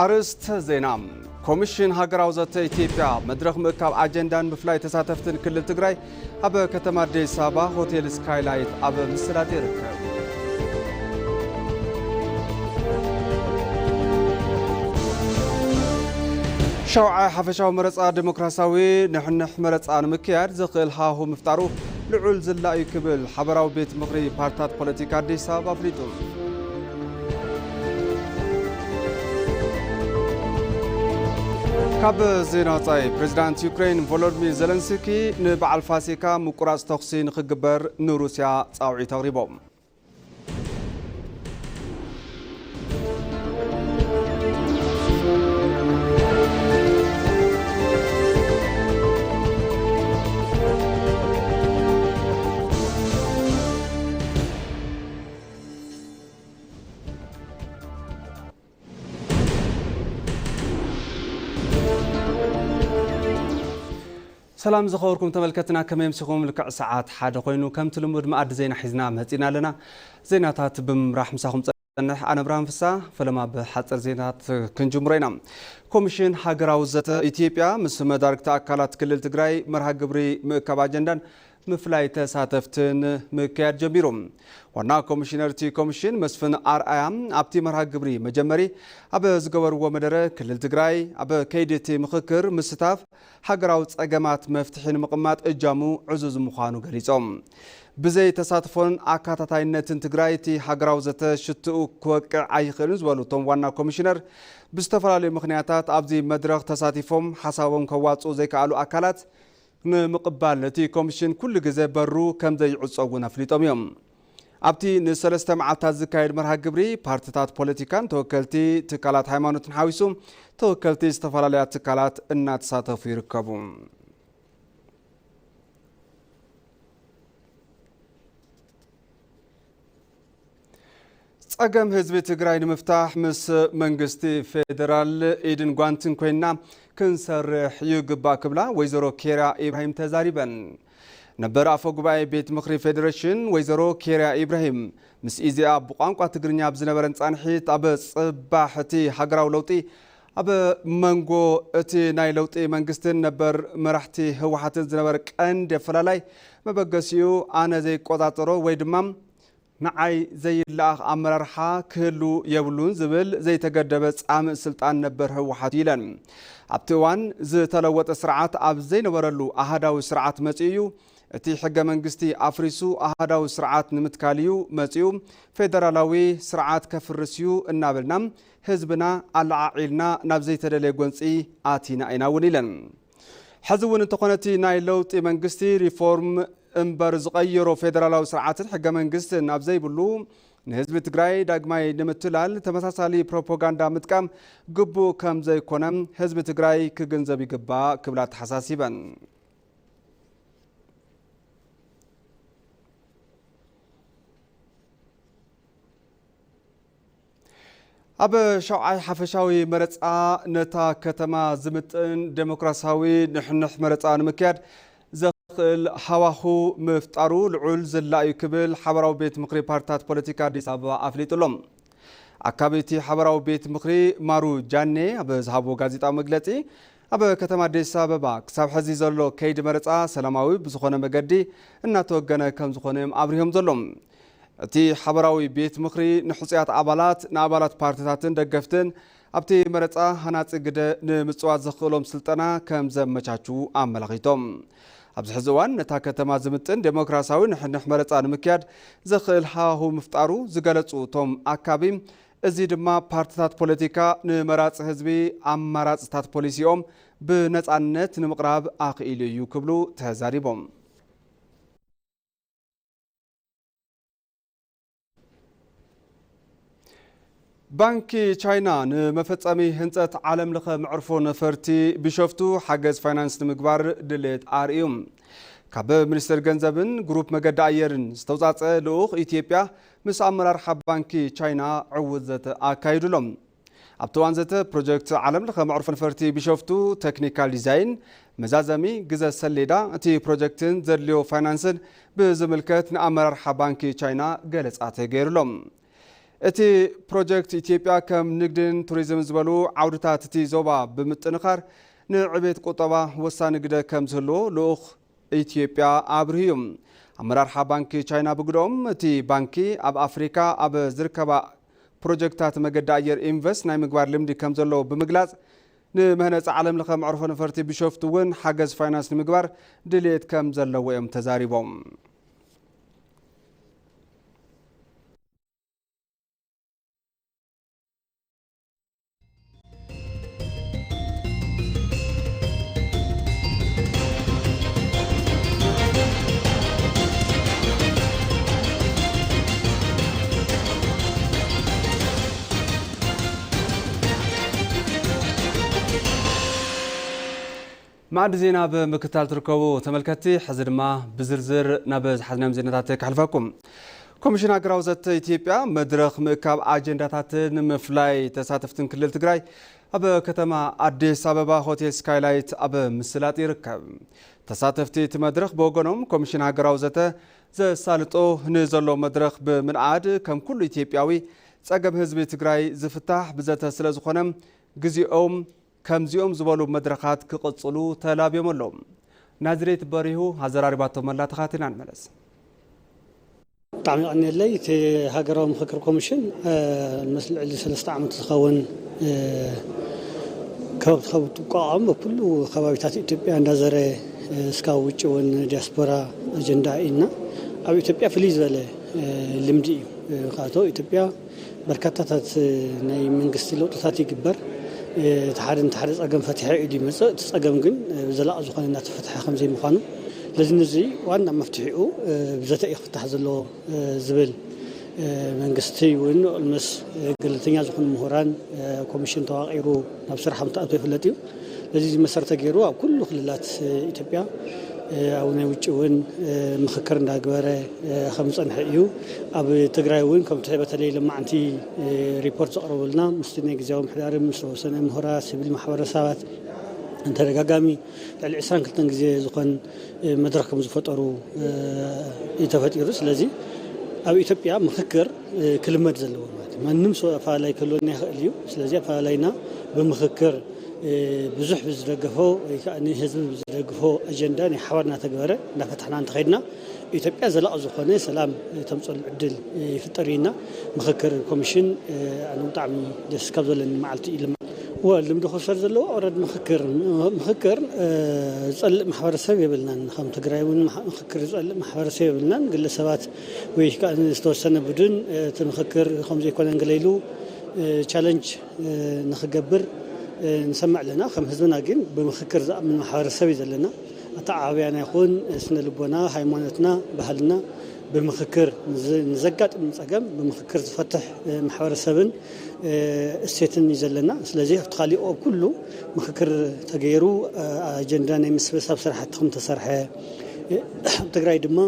ኣርእስተ ዜና። ኮሚሽን ሃገራዊ ዘተ ኢትዮጵያ መድረኽ ምእካብ ኣጀንዳን ምፍላይ ተሳተፍትን ክልል ትግራይ ኣብ ከተማ ኣዲስ ኣበባ ሆቴል ስካይላይት ኣብ ምስላጥ ይርከብ። ሻውዓይ ሓፈሻዊ መረፃ ዴሞክራሲያዊ ንሕንሕ መረፃ ንምክያድ ዘኽእል ሃሁ ምፍጣሩ ልዑል ዝላእዩ ክብል ሓበራዊ ቤት ምኽሪ ፓርትታት ፖለቲካ ኣዲስ ኣበባ ኣፍሊጡ። ካብ ዜና ወጻኢ፣ ፕሬዚዳንት ዩክሬን ቮሎዲሚር ዘለንስኪ ንበዓል ፋሲካ ምቁራጽ ተኹሲ ንኽግበር ንሩስያ ጻውዒት ኣቕሪቦም። ሰላም ዝኸበርኩም ተመልከትና፣ ከመይ ኣምሲኹም? ልክዕ ሰዓት ሓደ ኮይኑ፣ ከምቲ ልሙድ መኣዲ ዜና ሒዝና መጺና ኣለና። ዜናታት ብምምራሕ ምሳኹም ጸንሕ ኣነ ብርሃን ፍሳ። ፈለማ ብሓጸር ዜናታት ክንጅምሮ ኢና። ኮሚሽን ሃገራዊ ዘተ ኢትዮጵያ ምስ መዳርግቲ ኣካላት ክልል ትግራይ መርሃ ግብሪ ምእካብ ኣጀንዳን ምፍላይ ተሳተፍትን ምክያድ ጀሚሩ። ዋና ኮሚሽነር እቲ ኮሚሽን መስፍን ኣርኣያ ኣብቲ መርሃ ግብሪ መጀመሪ ኣብ ዝገበርዎ መደረ፣ ክልል ትግራይ ኣብ ከይዲ እቲ ምኽክር ምስታፍ ሃገራዊ ጸገማት መፍትሒ ንምቕማጥ እጃሙ ዕዙዝ ምዃኑ ገሊጾም። ብዘይ ተሳትፎን ኣካታታይነትን ትግራይ እቲ ሃገራዊ ዘተ ሽትኡ ክወቅዕ ኣይኽእልን ዝበሉ እቶም ዋና ኮሚሽነር፣ ብዝተፈላለዩ ምኽንያታት ኣብዚ መድረኽ ተሳቲፎም ሓሳቦም ከዋጽኡ ዘይከኣሉ ኣካላት ንምቕባል እቲ ኮሚሽን ኩሉ ግዜ በሩ ከም ዘይዕጾ እውን ኣፍሊጦም እዮም። ኣብቲ ንሰለስተ መዓልታት ዝካየድ መርሃ ግብሪ ፓርትታት ፖለቲካን ተወከልቲ ትካላት ሃይማኖትን ሓዊሱ ተወከልቲ ዝተፈላለያ ትካላት እናተሳተፉ ይርከቡ። ጸገም ህዝቢ ትግራይ ንምፍታሕ ምስ መንግስቲ ፌደራል ኢድን ጓንትን ኮይንና ክንሰርሕ ይግባእ ክብላ ወይዘሮ ኬርያ ኢብራሂም ተዛሪበን። ነበር ኣፈ ጉባኤ ቤት ምኽሪ ፌዴሬሽን ወይዘሮ ኬርያ ኢብራሂም ምስ ኢዜኣ ብቋንቋ ትግርኛ ኣብ ዝነበረን ጻንሒት፣ ኣብ ጽባሕ እቲ ሃገራዊ ለውጢ ኣብ መንጎ እቲ ናይ ለውጢ መንግስትን ነበር መራሕቲ ህወሓትን ዝነበረ ቀንዲ ኣፈላላይ መበገሲኡ ኣነ ዘይቆጻጸሮ ወይ ድማ ንዓይ ዘይለኣኽ ኣመራርሓ ክህሉ የብሉን ዝብል ዘይተገደበ ጻምእ ስልጣን ነበር ህወሓት እዩ ኢለን። ኣብቲ እዋን ዝተለወጠ ስርዓት ኣብ ዘይነበረሉ ኣሃዳዊ ስርዓት መጺኡ እዩ። እቲ ሕገ መንግስቲ ኣፍሪሱ ኣሃዳዊ ስርዓት ንምትካል እዩ መጺኡ፣ ፌደራላዊ ስርዓት ከፍርስ እዩ እናበልና ህዝብና ኣለዓዒልና ናብ ዘይተደለየ ጎንጺ ኣቲና ኢና እውን ኢለን። ሕዚ እውን እንተኾነ እቲ ናይ ለውጢ መንግስቲ ሪፎርም እምበር ዝቐየሮ ፌደራላዊ ስርዓትን ሕገ መንግስትን ኣብ ዘይብሉ ንህዝቢ ትግራይ ዳግማይ ንምትላል ተመሳሳሊ ፕሮፓጋንዳ ምጥቃም ግቡእ ከም ዘይኮነ ህዝቢ ትግራይ ክግንዘብ ይግባእ ክብላ ተሓሳሲበን። ኣብ ሻውዓይ ሓፈሻዊ መረጻ ነታ ከተማ ዝምጥን ዴሞክራሲያዊ ንሕንሕ መረጻ ንምክያድ ዘኽእል ሃዋኹ ምፍጣሩ ልዑል ዝላእዩ ክብል ሓበራዊ ቤት ምኽሪ ፓርትታት ፖለቲካ ኣዲስ ኣበባ ኣፍሊጡ ኣሎ። ኣካቢ እቲ ሓበራዊ ቤት ምኽሪ ማሩ ጃኔ ኣብ ዝሃብዎ ጋዜጣዊ መግለጺ፣ ኣብ ከተማ ኣዲስ ኣበባ ክሳብ ሕዚ ዘሎ ከይዲ መረጻ ሰላማዊ ብዝኾነ መገዲ እናተወገነ ከም ዝኾነ እዮም ኣብሪሆም ዘለዉ። እቲ ሓበራዊ ቤት ምኽሪ ንሕጹያት ኣባላት፣ ንኣባላት ፓርትታትን ደገፍትን ኣብቲ መረጻ ሃናጺ ግደ ንምጽዋት ዘኽእሎም ስልጠና ከም ዘመቻችዉ ኣመላኺቶም። ኣብዚ ሕዚ እዋን ነታ ከተማ ዝምጥን ዴሞክራሲያዊ ንሕንሕ መረጻ ንምክያድ ዘኽእል ሃዋሁ ምፍጣሩ ዝገለጹ እቶም ኣካቢ፣ እዚ ድማ ፓርትታት ፖለቲካ ንመራጺ ህዝቢ ኣማራጽታት ፖሊሲኦም ብነጻነት ንምቕራብ ኣኽኢሉ እዩ ክብሉ ተዛሪቦም። ባንኪ ቻይና ንመፈጸሚ ህንጸት ዓለም ለኸ መዕርፎ ነፈርቲ ቢሾፍቱ ሓገዝ ፋይናንስ ንምግባር ድሌት ኣርእዩ። ካብ ሚኒስቴር ገንዘብን ግሩፕ መገዲ ኣየርን ዝተውጻጸ ልኡኽ ኢትዮጵያ ምስ ኣመራርሓ ባንኪ ቻይና ዕዉት ዘተ ኣካይዱ ኣሎ። ኣብቲ እዋን ዘተ ፕሮጀክት ዓለም ለኸ መዕርፎ ነፈርቲ ቢሾፍቱ ቴክኒካል ዲዛይን፣ መዛዘሚ ግዘ ሰሌዳ እቲ ፕሮጀክትን ዘድልዮ ፋይናንስን ብዝምልከት ንኣመራርሓ ባንኪ ቻይና ገለጻ ተገይሩሎም። እቲ ፕሮጀክት ኢትዮጵያ ከም ንግድን ቱሪዝምን ዝበሉ ዓውድታት እቲ ዞባ ብምጥንኻር ንዕቤት ቁጠባ ወሳኒ ግደ ከም ዝህልዎ ልኡኽ ኢትዮጵያ ኣብርሁ እዩ። ኣመራርሓ ባንኪ ቻይና ብግደኦም፣ እቲ ባንኪ ኣብ ኣፍሪካ ኣብ ዝርከባ ፕሮጀክታት መገዲ ኣየር ኢንቨስት ናይ ምግባር ልምዲ ከም ዘለዎ ብምግላጽ፣ ንመህነፂ ዓለም ለኸ መዕርፎ ነፈርቲ ቢሾፍቱ እውን ሓገዝ ፋይናንስ ንምግባር ድልየት ከም ዘለዎ እዮም ተዛሪቦም። ማዕዲ ዜና ብምክትታል ትርከቡ ተመልከትቲ፣ ሕዚ ድማ ብዝርዝር ናብ ዝሓዝናዮም ዜናታት ከሕልፈኩም። ኮሚሽን ሃገራዊ ዘተ ኢትዮጵያ መድረኽ ምእካብ ኣጀንዳታትን ምፍላይ ተሳተፍትን ክልል ትግራይ ኣብ ከተማ ኣዲስ ኣበባ ሆቴል ስካይላይት ኣብ ምስላጥ ይርከብ። ተሳተፍቲ እቲ መድረኽ ብወገኖም፣ ኮሚሽን ሃገራዊ ዘተ ዘሳልጦ ንዘሎ መድረኽ ብምንኣድ፣ ከም ኩሉ ኢትዮጵያዊ ጸገም ህዝቢ ትግራይ ዝፍታሕ ብዘተ ስለ ዝኾነ፣ ግዜኦም ከምዚኦም ዝበሉ መድረኻት ክቕጽሉ ተላብዮም ኣለዉ። ናዝሬት በሪሁ ኣዘራሪባቶም ኣላ፣ ተኻቲና ንመለስ። ብጣዕሚ የቐንየለይ። እቲ ሃገራዊ ምኽክር ኮሚሽን፣ እ፣ ምስ ልዕሊ ሰለስተ ዓመት ዝኸውን፣ እ፣ ከባቢ፣ ከባቢ ጥቋቖም ኣብ ኩሉ ከባቢታት ኢትዮጵያ እንዳዘረ፣ እ፣ እስካብ ውጭ እውን ዲያስፖራ ኣጀንዳ ኢና። ኣብ ኢትዮጵያ ፍልይ ዝበለ፣ እ፣ ልምዲ እዩ። እ፣ ካብቶ ኢትዮጵያ በርካታታት ናይ መንግስቲ ለውጥታት ይግበር። እቲ ሓደ ነቲ ሓደ ጸገም ፈቲሐ ኢሉ ይመጽእ። እቲ ጸገም ግን ብዘላቒ ዝኾነ እናተፈትሐ ከም ዘይምዃኑ፣ ስለዚ ነዚ ዋና መፍትሒኡ ብዘተ እዩ ክፍታሕ ዘለዎ ዝብል መንግስቲ እውን ምስ ገለልተኛ ዝኾኑ ምሁራን ኮሚሽን ተዋቒሩ ናብ ስራሕ ከም ተኣትወ ይፍለጥ እዩ። በዚ መሰረት ገይሩ ኣብ ኩሉ ክልላት ኢትዮጵያ ኣብ ናይ ውጭ እውን ምኽክር እንዳግበረ ከም ዝጸንሐ እዩ። ኣብ ትግራይ እውን ከምቲ በተለይ ለማዕንቲ ሪፖርት ዘቕረቡልና ምስቲ ናይ ግዝያዊ ምምሕዳር፣ ምስ ዝተወሰነ ምሁራት፣ ሲቪል ማሕበረሰባት ተደጋጋሚ ልዕሊ ዕስራን ክልተን ግዜ ዝኾን መድረኽ ከም ዝፈጠሩ እዩ ተፈጢሩ። ስለዚ ኣብ ኢትዮጵያ ምኽክር ክልመድ ዘለዎ ማለት እዩ። ማንም ሰው ኣፈላላይ ክህልወና ይኽእል እዩ። ስለዚ ኣፈላላይና ብምኽክር ብዙሕ ብዝደገፎ ወይ ከዓ ንህዝቢ ብዝደግፎ ኣጀንዳ ናይ ሓባር እናተግበረ እናፈታሕና እንተኸድና ኢትዮጵያ ዘላቒ ዝኾነ ሰላም ተምፀሉ ዕድል ይፍጠር ኢልና ምኽክር ኮሚሽን ኣነ ብጣዕሚ ደስ ካብ ዘለኒ መዓልቲ እዩ። ልምዲ ክውሰድ ዘለዎ ኦረድ ምኽክር ምኽክር ዝፀልእ ማሕበረሰብ የብልናን። ከም ትግራይ እውን ምኽክር ዝፀልእ ማሕበረሰብ የብልናን። ግለሰባት ወይ ከዓ ዝተወሰነ ቡድን እቲ ምኽክር ከምዘይኮነ ገለ ኢሉ ቻለንጅ ንኽገብር ንሰምዕ ኣለና። ከም ህዝብና ግን ብምኽክር ዝኣምን ማሕበረሰብ እዩ ዘለና። ኣተዓባብያና ይኹን ስነ ልቦና፣ ሃይማኖትና፣ ባህልና ብምኽክር ንዘጋጥም ፀገም ብምኽክር ዝፈትሕ ማሕበረሰብን እሴትን እዩ ዘለና። ስለዚ ኣብቲ ካሊኦ ኩሉ ምኽክር ተገይሩ ኣጀንዳ ናይ ምስብሳብ ስራሕቲ ከም ተሰርሐ ኣብ ትግራይ ድማ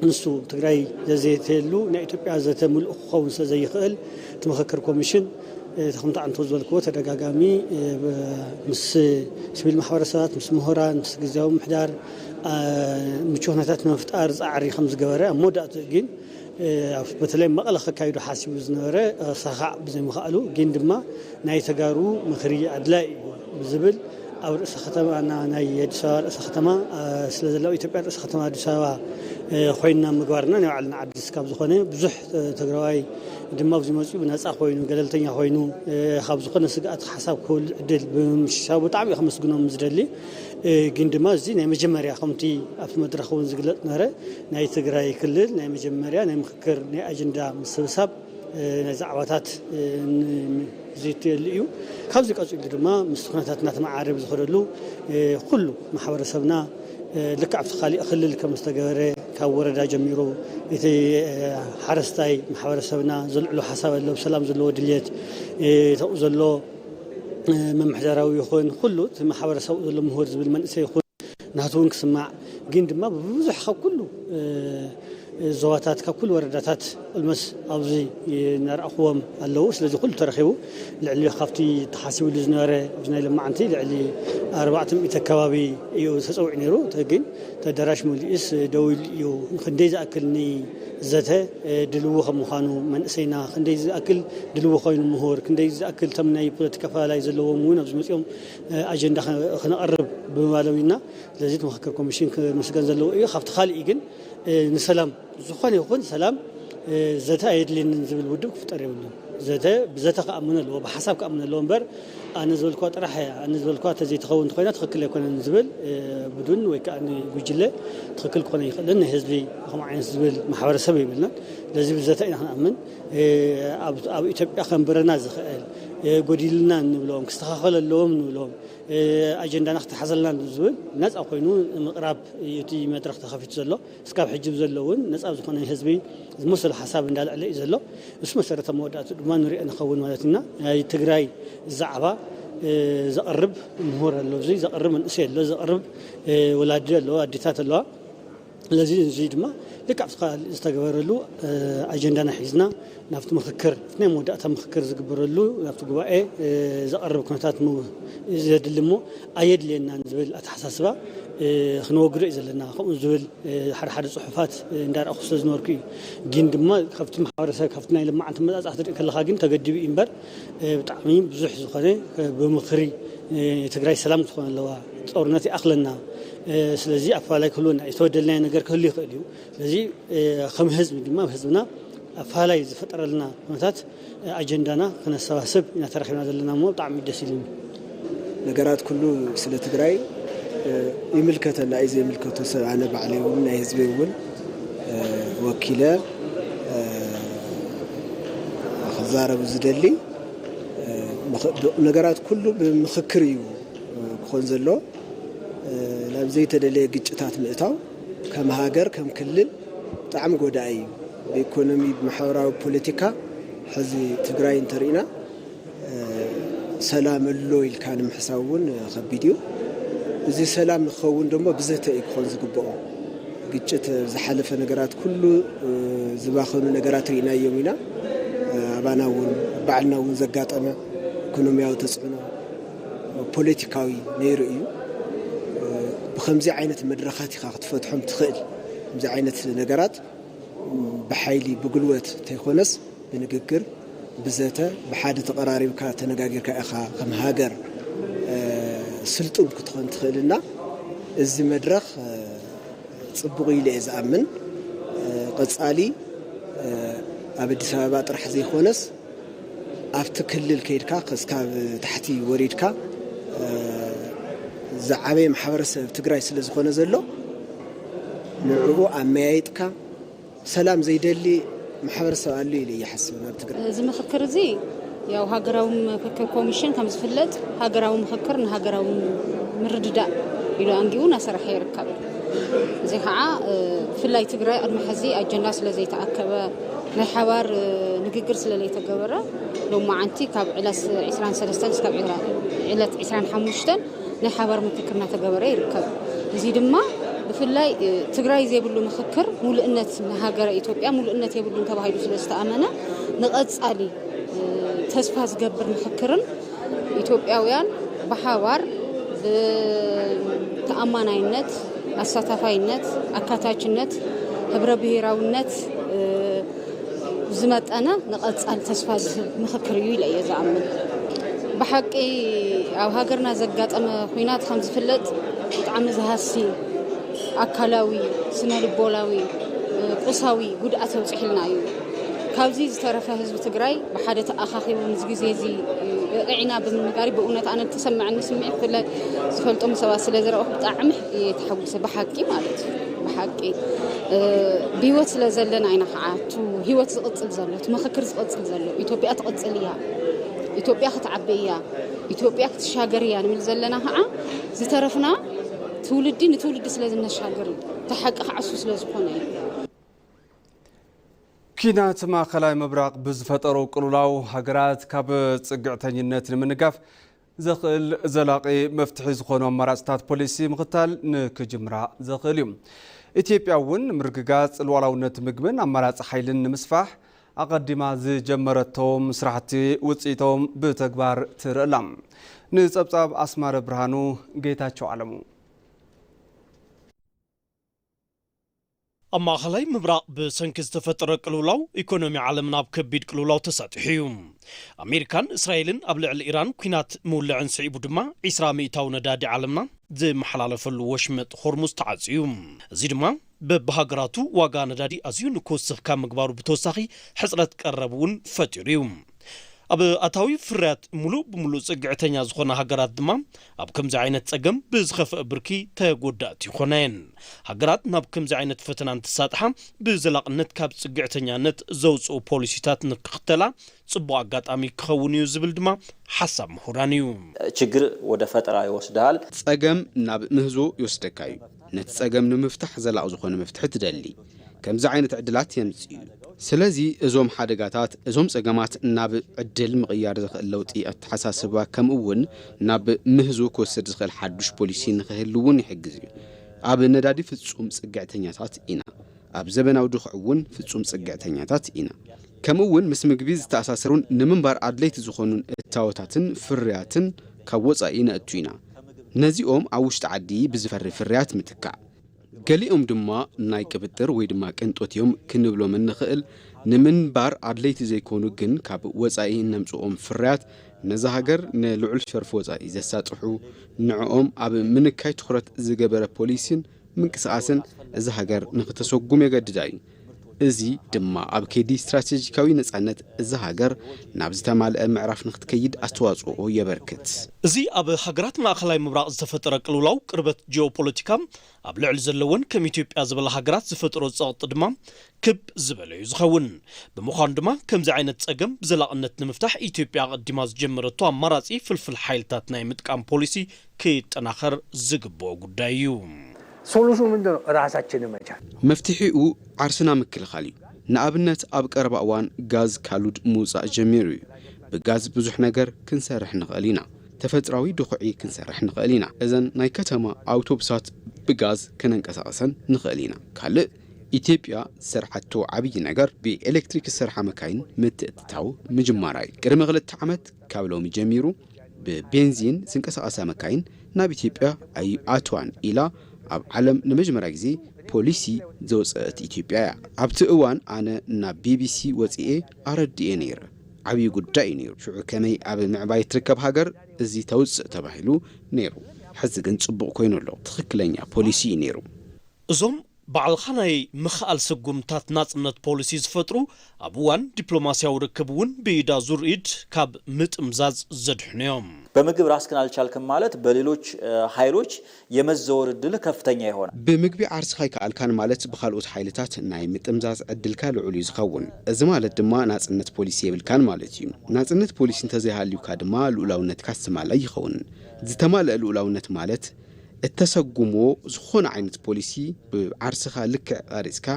ንሱ ትግራይ ዘዘተየሉ ናይ ኢትዮጵያ ዘተ ምሉእ ክኸውን ስለ ዘይኽእል እቲ ምኽክር ኮሚሽን ከምቲ ኣንቶ ዝበልክዎ ተደጋጋሚ ምስ ሲቪል ማሕበረሰባት፣ ምስ ምሁራን፣ ምስ ግዝያዊ ምምሕዳር ምቹ ኩነታት ንምፍጣር ፃዕሪ ከም ዝገበረ ኣብ መወዳእትኡ ግን በተለይ መቐለ ከካይዱ ሓሲቡ ዝነበረ ሳኻዕ ብዘይምኽኣሉ ግን ድማ ናይ ተጋሩ ምኽሪ ኣድላይ እዩ ብዝብል ኣብ ርእሰ ከተማና ናይ ኣዲስ ኣበባ ርእሰ ከተማ ስለ ዘላ ኢትዮጵያ ርእሰ ከተማ ኣዲስ ኣበባ ኮይንና ምግባርና ናይ ባዕልና ዓዲ ካብ ዝኾነ ብዙሕ ትግራዋይ ድማ ኣብዚ መፂኡ ብነፃ ኮይኑ ገለልተኛ ኮይኑ ካብ ዝኾነ ስግኣት ሓሳብ ክህሉ ዕድል ብምምሽሻው ብጣዕሚ ከመስግኖም ዝደሊ። ግን ድማ እዚ ናይ መጀመርያ ከምቲ ኣብቲ መድረኽ እውን ዝግለፅ ነበረ ናይ ትግራይ ክልል ናይ መጀመርያ ናይ ምኽክር ናይ ኣጀንዳ ምስብሳብ ናይ ዛዕባታት ዝትየሉ እዩ። ካብዚ ቀፂሉ ድማ ምስ ኩነታት እናተመዓረ ብዝኸደሉ ኩሉ ማሕበረሰብና ልክዕ ኣብቲ ካሊእ ክልል ከም ዝተገበረ ካብ ወረዳ ጀሚሩ እቲ ሓረስታይ ማሕበረሰብና ዘልዕሎ ሓሳብ ኣሎ፣ ብሰላም ዘለዎ ድልየት ተኡ ዘሎ ምምሕዳራዊ ይኹን ኩሉ እቲ ማሕበረሰብ ዘሎ ምሁር ዝብል መንእሰይ ይኹን ናቱ እውን ክስማዕ ግን ድማ ብብዙሕ ካብ ኩሉ ዞባታት ካብ ኩሉ ወረዳታት ኦልሞስ ኣብዚ እናረኣኽዎም ኣለዉ። ስለዚ ኩሉ ተረኺቡ ልዕሊ ካብቲ ተሓሲብሉ ዝነበረ ኣብዚ ናይ ሎማዓንቲ ልዕሊ ኣርባዕተ ሚእቲ ኣካባቢ እዩ ተፀዊዑ ነይሩ። ግን ተደራሽ መሊኡስ ደው ኢሉ እዩ። ክንደይ ዝኣክል ንዘተ ድልዉ ከም ምዃኑ መንእሰይና ክንደይ ዝኣክል ድልዉ ኮይኑ ምሁር ክንደይ ዝኣክል እቶም ናይ ፖለቲካ ኣፈላላይ ዘለዎም እውን ኣብዚ መፂኦም ኣጀንዳ ክነቕርብ ብምባሎም ኢና። ስለዚ እቲ ምኽክር ኮሚሽን ክምስገን ዘለዎ እዩ። ካብቲ ካሊእ ግን ንሰላም ዝኾነ ይኹን ሰላም ዘተ ኣየድልየንን ዝብል ውድብ ክፍጠር የብሉን። ዘተ ብዘተ ክኣምን ኣለዎ፣ ብሓሳብ ክኣምን ኣለዎ እምበር ኣነ ዝበልኳ ጥራሕ እያ፣ ኣነ ዝበልኳ ተዘይትኸውን እንተኮይና ትኽክል ኣይኮነን ዝብል ቡድን ወይ ከዓ ጉጅለ ትኽክል ክኾነ ይኽእልን ናይ ህዝቢ ከምኡ ዓይነት ዝብል ማሕበረሰብ የብልናን። ስለዚ ብዘተ ኢና ክንኣምን። ኣብ ኢትዮጵያ ከንብረና ዝኽእል ጎዲልና እንብሎም ክስተኻኸል ኣለዎም እንብሎም ኣጀንዳና ክተሓዘልና ዝብል ነፃ ኮይኑ ምቕራብ እዩ እቲ መድረኽ ተኸፊቱ ዘሎ። እስካብ ሕጂ ዘሎ እውን ነፃ ዝኾነ ህዝቢ ዝመሰሉ ሓሳብ እንዳልዕለ እዩ ዘሎ። እሱ መሰረታዊ መወዳእቱ ድማ ንሪኦ ንኸውን ማለት ኢና። ናይ ትግራይ ዛዕባ ዘቕርብ ምሁር ኣሎ፣ እዚ ዘቕርብ መንእሰይ ኣሎ፣ ዘቕርብ ወላዲ ኣሎ፣ ኣዴታት ኣለዋ። ስለዚ እዚ ድማ ልክዕ ኣብቲ ካልእ ዝተገበረሉ ኣጀንዳና ሒዝና ናብቲ ምኽክር ናይ መወዳእታ ምኽክር ዝግበረሉ ናብቲ ጉባኤ ዘቐርብ ኩነታት ዘድሊ እሞ ኣየድልየናን ዝብል ኣተሓሳስባ ክንወግዶ እዩ ዘለና። ከምኡ ዝብል ሓደ ሓደ ፅሑፋት እንዳረኣኹ ስለ ዝነበርኩ እዩ። ግን ድማ ካብቲ ማሕበረሰብ ካብቲ ናይ ልማዓንቲ መፃፃ ክትርኢ ከለካ ግን ተገዲቡ እዩ እምበር ብጣዕሚ ብዙሕ ዝኾነ ብምኽሪ ትግራይ ሰላም ክትኾን ኣለዋ፣ ጦርነት ይኣኽለና። ስለዚ ኣፈላላይ ክህልወና እዩ፣ ዝተበደልናዮ ነገር ክህሉ ይኽእል እዩ። ስለዚ ከም ህዝቢ ድማ ህዝብና ኣፈላላይ ዝፈጠረልና ኩነታት ኣጀንዳና ክነሰባስብ ኢና ተረኺብና ዘለና እሞ ብጣዕሚ ደስ ኢሉኒ። ነገራት ኩሉ ስለ ትግራይ ይምልከተና እዩ ዘይምልከቶ ሰብ ኣነ ባዕለይ እውን ናይ ህዝቢ እውን ወኪለ ክዛረብ ዝደሊ ነገራት ኩሉ ብምኽክር እዩ ክኾን ዘሎ። ናብ ዘይተደለየ ግጭታት ምእታው ከም ሃገር ከም ክልል ብጣዕሚ ጎዳኢ እዩ። ብኢኮኖሚ ብማሕበራዊ ፖለቲካ ሕዚ ትግራይ እንተርኢና ሰላም ኣሎ ኢልካ ንምሕሳብ እውን ከቢድ እዩ። እዚ ሰላም ንክኸውን ደሞ ብዘተ እዩ ክኾን ዝግብኦ። ግጭት ዝሓለፈ ነገራት ኩሉ ዝባኸኑ ነገራት ርኢናዮም ኢና። ኣባና እውን ባዕልና እውን ዘጋጠመ ኢኮኖሚያዊ ተፅዕኖ ፖለቲካዊ ነይሩ እዩ። ብከምዚ ዓይነት መድረኻት ኢኻ ክትፈትሖም ትኽእል። ከምዚ ዓይነት ነገራት ብሓይሊ ብጉልበት እንተይኮነስ ብንግግር ብዘተ ብሓደ ተቐራሪብካ ተነጋጊርካ ኢኻ ከም ሃገር ስልጡን ክትኾን ትኽእልና። እዚ መድረኽ ፅቡቕ ኢለ እየ ዝኣምን። ቀፃሊ ኣብ ኣዲስ ኣበባ ጥራሕ ዘይኮነስ ኣብቲ ክልል ከይድካ እስካብ ታሕቲ ወሪድካ ዝዓበየ ማሕበረሰብ ትግራይ ስለ ዝኾነ ዘሎ ንዕኡ ኣመያይጥካ ሰላም ዘይደሊ ማሕበረሰብ ኣሎ ኢለ ይሓስብ ኣብ ትግራይ። እዚ ምኽክር እዚ ያው ሃገራዊ ምኽክር ኮሚሽን ከም ዝፍለጥ ሃገራዊ ምኽክር ንሃገራዊ ምርድዳእ ኢሉ ኣንጊቡ እናሰርሐ ይርከብ። እዚ ከዓ ብፍላይ ትግራይ ቅድሚ ሕዚ ኣጀንዳ ስለ ዘይተኣከበ ናይ ሓባር ንግግር ስለ ዘይተገበረ ሎማዓንቲ ካብ ዕለት ዕስራን ሰለስተን እስካብ ዕለት ዕስራን ሓሙሽተን ናይ ሓባር ምክክር እናተገበረ ይርከብ። እዚ ድማ ብፍላይ ትግራይ ዘይብሉ ምክክር ሙሉእነት ንሃገረ ኢትዮጵያ ሙሉእነት የብሉን ተባሂሉ ስለ ዝተኣመነ ንቐፃሊ ተስፋ ዝገብር ምክክርን ኢትዮጵያውያን ብሓባር ብተኣማናይነት፣ ኣሳታፋይነት፣ ኣካታችነት፣ ህብረ ብሄራውነት ዝመጠነ ንቐፃል ተስፋ ዝህብ ምኽክር እዩ ኢለ እየ ዝኣምን። ብሓቂ ኣብ ሃገርና ዘጋጠመ ኲናት ከም ዝፍለጥ ብጣዕሚ ዝሃሲ ኣካላዊ፣ ስነ ልቦናዊ፣ ቁሳዊ ጉድኣት ኣብፂሕልና እዩ። ካብዚ ዝተረፈ ህዝቢ ትግራይ ብሓደ ተኣኻኺቡ ምስ ግዜ እዚ ርዒና ብምንጋሪ ብእውነት ኣነ ዝተሰመዐኒ ስምዒት ብፍላይ ዝፈልጦም ሰባት ስለ ዝረእኹ ብጣዕሚ እየ ተሓጒሰ ብሓቂ ማለት እዩ። ብሓቂ ብህይወት ስለ ዘለና ኢና ከዓ እቲ ህይወት ዝቕፅል ዘሎ እቲ ምኽክር ዝቕፅል ዘሎ ኢትዮጵያ ትቕፅል እያ ኢትዮጵያ ክትዓቢ እያ ኢትዮጵያ ክትሻገር እያ ንብል ዘለና ከዓ ዝተረፍና ትውልዲ ንትውልዲ ስለ ዝነሻገር እዩ እቲ ሓቂ ከዓ እሱ ስለ ዝኾነ እዩ። ኪናት ማእኸላይ ምብራቕ ብዝፈጠሮ ቅልውላው ሃገራት ካብ ፅግዕተኝነት ንምንጋፍ ዘኽእል ዘላቒ መፍትሒ ዝኾኑ ኣማራፅታት ፖሊሲ ምኽታል ንክጅምራ ዘኽእል እዩ። ኢትዮጵያ እውን ምርግጋጽ ሉዓላውነት ምግብን ኣማራጺ ሓይልን ንምስፋሕ ኣቐዲማ ዝጀመረቶም ስራሕቲ ውፅኢቶም ብተግባር ትርኢ ኣላ። ንጸብጻብ ኣስማረ ብርሃኑ፣ ጌታቸው ኣለሙ። ኣብ ማእኸላይ ምብራቕ ብሰንኪ ዝተፈጠረ ቅልውላው ኢኮኖሚ ዓለም ናብ ከቢድ ቅልውላው ተሳጢሑ እዩ። ኣሜሪካን እስራኤልን ኣብ ልዕሊ ኢራን ኲናት ምውልዐን ስዒቡ ድማ ዒስራ ሚእታዊ ነዳዲ ዓለምና ዝመሓላለፈሉ ወሽመጥ ሆርሙዝ ተዓጽዩ እዩ። እዚ ድማ በብሃገራቱ ዋጋ ነዳዲ ኣዝዩ ንክወስኽ ካብ ምግባሩ ብተወሳኺ ሕጽረት ቀረብ እውን ፈጢሩ እዩ። ኣብ ኣታዊ ፍርያት ሙሉእ ብሙሉእ ጽግዕተኛ ዝኾና ሃገራት ድማ ኣብ ከምዚ ዓይነት ጸገም ብዝኸፍአ ብርኪ ተጎዳእቲ ይኾና እየን። ሃገራት ናብ ከምዚ ዓይነት ፈተና እንትሳጥሓ ብዘላቕነት ካብ ጽግዕተኛነት ዘውጽኡ ፖሊሲታት ንክኽተላ ጽቡቕ ኣጋጣሚ ክኸውን እዩ ዝብል ድማ ሓሳብ ምሁራን እዩ። ችግር ወደ ፈጠራ ይወስድሃል። ጸገም ናብ ምህዞ ይወስደካ እዩ። ነቲ ጸገም ንምፍታሕ ዘላቒ ዝኾነ መፍትሒ ትደሊ። ከምዚ ዓይነት ዕድላት የምጽእ እዩ። ስለዚ እዞም ሓደጋታት፣ እዞም ጸገማት ናብ ዕድል ምቕያር ዘኽእል ለውጢ ኣተሓሳስባ ከምኡ እውን ናብ ምህዞ ክወስድ ዝኽእል ሓዱሽ ፖሊሲ ንኽህሉ እውን ይሕግዝ እዩ። ኣብ ነዳዲ ፍጹም ጽግዕተኛታት ኢና። ኣብ ዘበናዊ ድኹዒ እውን ፍጹም ጽግዕተኛታት ኢና። ከምኡ እውን ምስ ምግቢ ዝተኣሳሰሩን ንምንባር ኣድለይቲ ዝኾኑን እታወታትን ፍርያትን ካብ ወጻኢ ነእቱ ኢና። ነዚኦም ኣብ ውሽጢ ዓዲ ብዝፈሪ ፍርያት ምትካእ። ገሊኦም ድማ ናይ ቅብጥር ወይ ድማ ቅንጦት እዮም ክንብሎም እንኽእል። ንምንባር ኣድለይቲ ዘይኮኑ ግን ካብ ወጻኢ እነምጽኦም ፍርያት ነዛ ሃገር ንልዑል ሸርፊ ወጻኢ ዘሳጥሑ፣ ንዕኦም ኣብ ምንካይ ትኹረት ዝገበረ ፖሊሲን ምንቅስቓስን እዛ ሃገር ንኽተሰጉም የገድዳ እዩ። እዚ ድማ ኣብ ከይዲ ስትራቴጂካዊ ነጻነት እዛ ሃገር ናብ ዝተማልአ ምዕራፍ ንኽትከይድ ኣስተዋጽኦ የበርክት። እዚ ኣብ ሃገራት ማእኸላይ ምብራቕ ዝተፈጠረ ቅልውላው ቅርበት ጂኦፖለቲካ ኣብ ልዕሊ ዘለወን ከም ኢትዮጵያ ዝበላ ሃገራት ዝፈጠሮ ጸቕጢ ድማ ክብ ዝበለ እዩ ዝኸውን። ብምዃኑ ድማ ከምዚ ዓይነት ጸገም ብዘላቕነት ንምፍታሕ ኢትዮጵያ ኣቐዲማ ዝጀመረቶ ኣማራጺ ፍልፍል ሓይልታት ናይ ምጥቃም ፖሊሲ ክጠናኸር ዝግብኦ ጉዳይ እዩ። ሶሉሽኑ ምንድን ነው? ራሳችንን መቻል። መፍትሒኡ ዓርስና ምክልኻል እዩ። ንኣብነት ኣብ ቀረባ እዋን ጋዝ ካሉድ ምውፃእ ጀሚሩ እዩ። ብጋዝ ብዙሕ ነገር ክንሰርሕ ንኽእል ኢና። ተፈጥራዊ ድኹዒ ክንሰርሕ ንኽእል ኢና። እዘን ናይ ከተማ ኣውቶቡሳት ብጋዝ ከነንቀሳቕሰን ንኽእል ኢና። ካልእ ኢትዮጵያ ዝሰርሓቶ ዓብዪ ነገር ብኤሌክትሪክ ዝሰርሓ መካይን ምትእትታው ምጅማራ እዩ። ቅድሚ ክልተ ዓመት ካብ ሎሚ ጀሚሩ ብቤንዚን ዝንቀሳቐሳ መካይን ናብ ኢትዮጵያ ኣይኣትዋን ኢላ ኣብ ዓለም ንመጀመርያ ግዜ ፖሊሲ ዘውፀአት ኢትዮጵያ እያ። ኣብቲ እዋን ኣነ ናብ ቢቢሲ ወፂኤ ኣረዲኤ ነይረ። ዓብዪ ጉዳይ እዩ ነይሩ። ሽዑ ከመይ ኣብ ምዕባይ ትርከብ ሃገር እዚ ተውፅእ ተባሂሉ ነይሩ። ሕዚ ግን ፅቡቕ ኮይኑ ኣሎ። ትኽክለኛ ፖሊሲ እዩ ነይሩ። እዞም ባዕልኻ ናይ ምኽኣል ስጉምታት ናጽነት ፖሊሲ ዝፈጥሩ ኣብ እዋን ዲፕሎማስያዊ ርክብ እውን ብኢድ ኣዙር ኢድ ካብ ምጥምዛዝ ዘድሕኑ እዮም። በምግብ ራስክን አልቻልክም ማለት በሌሎች ኃይሎች የመዘወር እድልህ ከፍተኛ ይሆናል። ብምግቢ ዓርስኻ ኣይከኣልካን ማለት ብኻልኦት ሓይልታት ናይ ምጥምዛዝ ዕድልካ ልዑል እዩ ዝኸውን። እዚ ማለት ድማ ናጽነት ፖሊሲ የብልካን ማለት እዩ። ናጽነት ፖሊሲ እንተዘይሃልዩካ ድማ ልኡላውነትካ ዝተማልአ ኣይኸውን። ዝተማልአ ልኡላውነት ማለት እተሰጉሞ ዝኾነ ዓይነት ፖሊሲ ብዓርስኻ ልክዕ ቐሪጽካ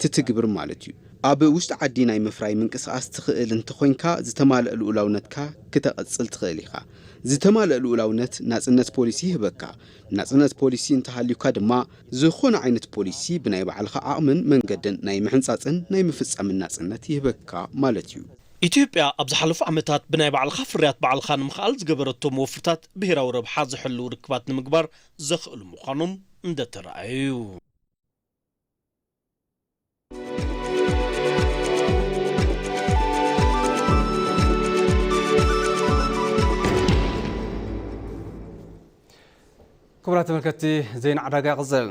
ትትግብር ማለት እዩ። ኣብ ውሽጢ ዓዲ ናይ ምፍራይ ምንቅስቓስ ትኽእል እንተኾይንካ ዝተማልአ ልኡላውነትካ ክተቐጽል ትኽእል ኢኻ። ዝተማልአ ልኡላውነት ናጽነት ፖሊሲ ይህበካ። ናጽነት ፖሊሲ እንተሃልዩካ ድማ ዝኾነ ዓይነት ፖሊሲ ብናይ ባዕልኻ ዓቕምን መንገድን ናይ ምሕንጻጽን ናይ ምፍጻምን ናጽነት ይህበካ ማለት እዩ። ኢትዮጵያ ኣብ ዝሓለፉ ዓመታት ብናይ ባዕልኻ ፍርያት ባዕልኻ ንምኽኣል ዝገበረቶ መወፍርታት ብሄራዊ ረብሓ ዝሕልው ርክባት ንምግባር ዘኽእሉ ምዃኖም እንደተረኣዩ እዩ። ክቡራት ተመልከትቲ፣ ዜና ዕዳጋ ይቕጽል።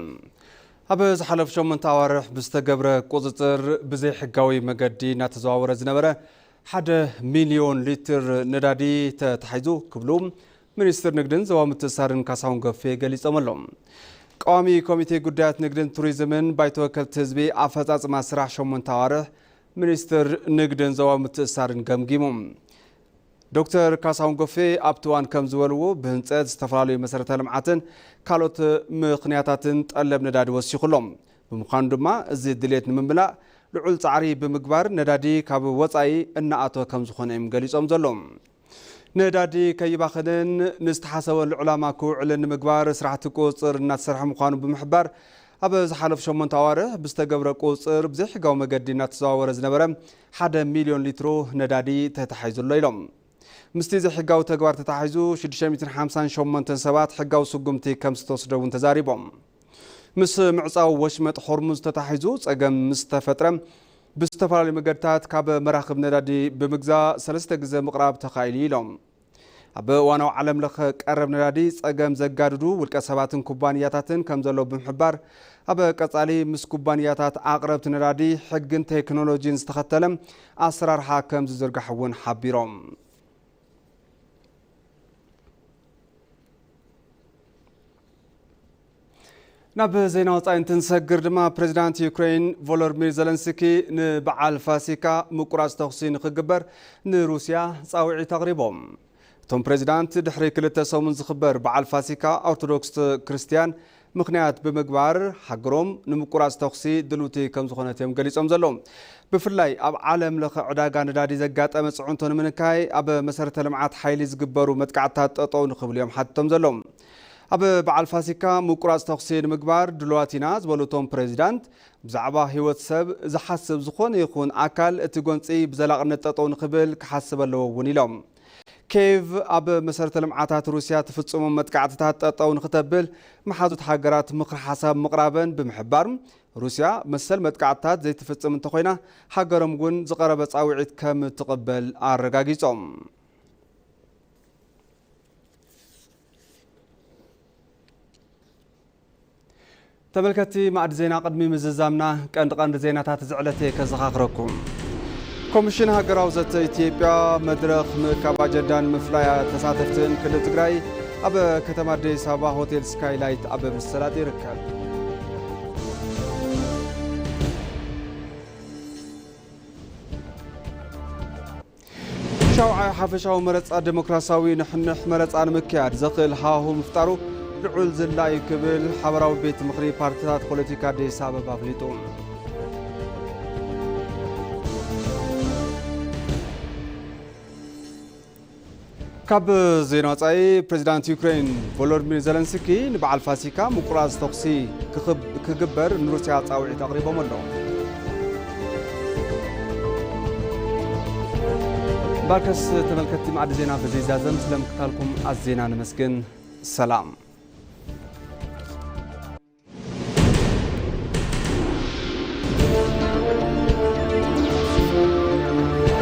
ኣብ ዝሓለፉ ሸሞንተ ኣዋርሕ ብዝተገብረ ቁጽጽር ብዘይሕጋዊ መገዲ እናተዘዋወረ ዝነበረ ሓደ ሚልዮን ሊትር ነዳዲ ተታሒዙ ክብሉ ሚኒስትር ንግድን ዞባዊ ምትእስሳርን ካሳሁን ጎፌ ገሊጾም ኣለዉ። ቀዋሚ ኮሚቴ ጉዳያት ንግድን ቱሪዝምን ባይቶ ወከልቲ ህዝቢ ኣፈጻጽማ ስራሕ ሸሞንተ ኣዋርሕ ሚኒስትር ንግድን ዞባዊ ምትእስሳርን ገምጊሙ። ዶክተር ካሳሁን ጎፌ ኣብቲ እዋን ከም ዝበልዎ ብህንፀት ዝተፈላለዩ መሰረተ ልምዓትን ካልኦት ምኽንያታትን ጠለብ ነዳዲ ወሲኹ ኣሎ። ብምዃኑ ድማ እዚ ድሌት ንምምላእ ልዑል ፃዕሪ ብምግባር ነዳዲ ካብ ወፃኢ እናኣተወ ከም ዝኾነ እዮም ገሊፆም ዘለዉ። ነዳዲ ከይባኽንን ንዝተሓሰበሉ ዕላማ ክውዕልን ንምግባር ስራሕቲ ቁፅፅር እናተሰርሐ ምዃኑ ብምሕባር ኣብ ዝሓለፉ ሸሞንተ ኣዋርሕ ብዝተገብረ ቁፅፅር ብዘይሕጋዊ መገዲ እናተዘዋወረ ዝነበረ ሓደ ሚልዮን ሊትሮ ነዳዲ ተታሒዙ ኣሎ ኢሎም። ምስቲ ዘይሕጋዊ ተግባር ተታሒዙ ሽዱሽተ ሚእትን ሓምሳን ሸሞንተን ሰባት ሕጋዊ ስጉምቲ ከም ዝተወስደ እውን ተዛሪቦም። ምስ ምዕፃው ወሽመጥ ሆርሙዝ ተታሒዙ ፀገም ምስ ተፈጥረ ብዝተፈላለዩ መገድታት ካብ መራኽብ ነዳዲ ብምግዛእ ሰለስተ ግዘ ምቕራብ ተኻኢሉ ኢሎም። ኣብ እዋናዊ ዓለም ለኸ ቀረብ ነዳዲ ጸገም ዘጋድዱ ውልቀ ሰባትን ኩባንያታትን ከም ዘለዉ ብምሕባር፣ ኣብ ቀጻሊ ምስ ኩባንያታት ኣቕረብቲ ነዳዲ ሕግን ቴክኖሎጂን ዝተኸተለ ኣሰራርሓ ከም ዝዝርጋሕ እውን ሓቢሮም። ናብ ዜና ወጻኢ እንትንሰግር ድማ፣ ፕሬዚዳንት ዩክሬን ቮሎድሚር ዘለንስኪ ንበዓል ፋሲካ ምቁራጽ ተኹሲ ንኽግበር ንሩስያ ጻውዒት ኣቕሪቦም። እቶም ፕሬዚዳንት፣ ድሕሪ ክልተ ሰሙን ዝኽበር በዓል ፋሲካ ኦርቶዶክስ ክርስትያን ምኽንያት ብምግባር፣ ሃገሮም ንምቁራጽ ተኹሲ ድልውቲ ከም ዝኾነት እዮም ገሊጾም ዘለዉ። ብፍላይ ኣብ ዓለም ለኸ ዕዳጋ ነዳዲ ዘጋጠመ ጽዕንቶ ንምንካይ፣ ኣብ መሰረተ ልምዓት ሓይሊ ዝግበሩ መጥቃዕትታት ጠጠው ንኽብሉ እዮም ሓቲቶም ዘለዉ። ኣብ በዓል ፋሲካ ምቁራጽ ተኹሲ ንምግባር ድሉዋት ኢና ዝበሉ እቶም ፕሬዚዳንት፣ ብዛዕባ ህይወት ሰብ ዝሓስብ ዝኾነ ይኹን ኣካል እቲ ጎንጺ ብዘላቕነት ጠጠው ንኽብል ክሓስብ ኣለዎ እውን ኢሎም። ኬቭ ኣብ መሰረተ ልምዓታት ሩስያ ትፍጽሞም መጥቃዕትታት ጠጠው ንኽተብል መሓዙት ሃገራት ምኽሪ ሓሳብ ምቕራበን ብምሕባር፣ ሩስያ መሰል መጥቃዕትታት ዘይትፍጽም እንተኾይና፣ ሃገሮም እውን ዝቐረበ ጻውዒት ከም ትቕበል ኣረጋጊጾም። ተመልከትቲ ማዕዲ ዜና፣ ቅድሚ ምዝዛምና ቀንዲ ቀንዲ ዜናታት እዚ ዕለት እየ ከዘኻኽረኩም። ኮሚሽን ሃገራዊ ዘተ ኢትዮጵያ መድረኽ ምእካብ ኣጀንዳ ንምፍላይ ተሳተፍትን ክልል ትግራይ ኣብ ከተማ ኣዲስ ኣበባ ሆቴል ስካይላይት ኣብ ምስላጥ ይርከብ። ሻውዓይ ሓፈሻዊ መረጻ ዴሞክራሲያዊ ንሕንሕ መረጻ ንምክያድ ዘኽእል ሃዋሁ ምፍጣሩ ልዑል ዝላ እዩ ክብል ሓበራዊ ቤት ምኽሪ ፓርቲታት ፖለቲካ ኣዲስ ኣበባ ኣፍሊጡ። ካብ ዜና ወጻኢ፣ ፕሬዚዳንት ዩክሬን ቮሎዲሚር ዘለንስኪ ንበዓል ፋሲካ ምቁራጽ ተኹሲ ክኽብ-፣ ክግበር ንሩስያ ጻውዒት ኣቕሪቦም ኣለዉ። ባርከስ ተመልከትቲ ማዕዲ ዜና በዚ ይዛዘም፣ ስለ ምክታልኩም ኣዜና ነመስግን። ሰላም።